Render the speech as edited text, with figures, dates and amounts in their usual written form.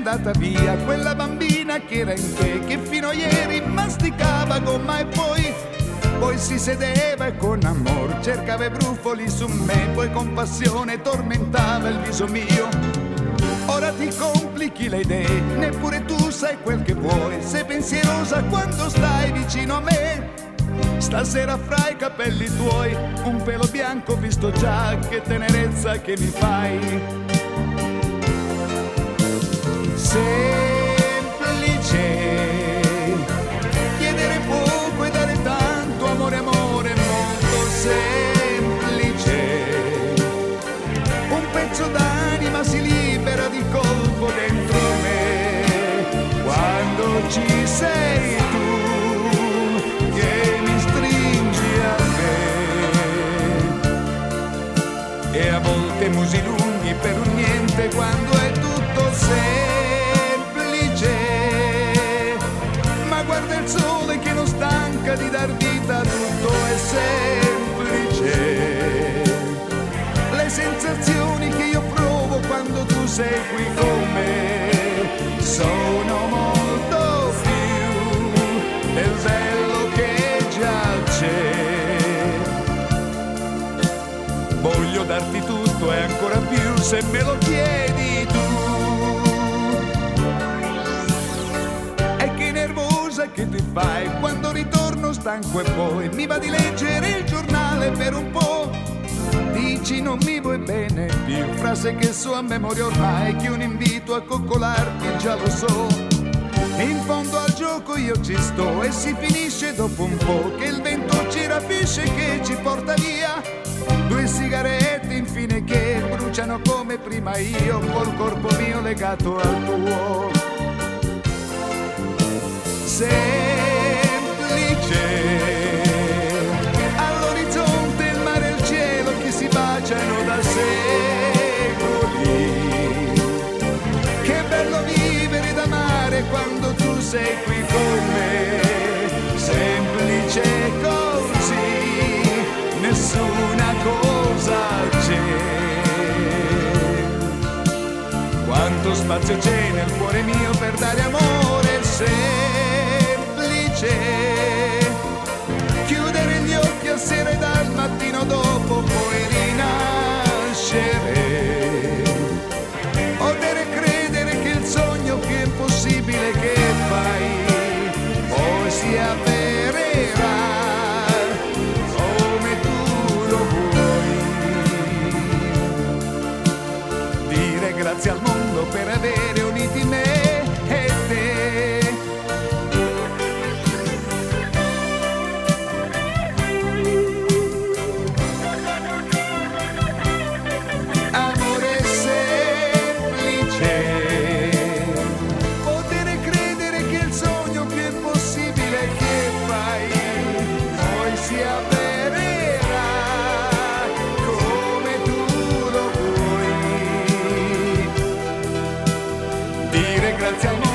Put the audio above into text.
andata via quella bambina che era in te, che fino a ieri masticava gomma e poi si sedeva e con amor cercava i brufoli su me, poi con passione tormentava il viso mio. Ora ti complichi le idee, neppure tu sai quel che vuoi, sei pensierosa quando stai vicino a me. Stasera fra i capelli tuoi un pelo bianco visto già, che tenerezza che mi fai. Semplice, chiedere poco e dare tanto, amore, amore, molto semplice. Un pezzo d'anima si libera di colpo dentro me, quando ci sei tu che mi stringi a te. E a volte musi lunghi per un niente quando è tutto semplice. Ma guarda il sole che non stanca di dar vita, tutto è semplice. Le sensazioni che io provo quando tu sei qui con me sono molto più del bello che già c'è. Voglio darti tutto e ancora più se me lo chiedi tu. E che nervosa che ti fai quando ritorno stanco e poi mi va di leggere il giornale per un po'. Dici non mi vuoi bene più, frase che so a memoria ormai, che un invito a coccolarti già lo so. In fondo al gioco io ci sto e si finisce dopo un po', che il vento ci rapisce, che ci porta via. Due sigarette infine che bruciano come prima io, col corpo mio legato al tuo. Semplice, all'orizzonte il mare e il cielo che si baciano da secoli. Che bello vivere ed amare quando tu sei qui con me. Semplice così, nessuna cosa c'è. Quanto spazio c'è nel cuore mio per dare amore semplice. Chiudere gli occhi a sera e dal mattino dopo poi rinascere. Poter credere che il sogno più impossibile che fai poi si avvererà come tu lo vuoi. Dire grazie al mondo per avere uniti me e te. Amore semplice, poter credere che il sogno più impossibile che fai poi si avvererà come tu lo vuoi. Dire grazie al mondo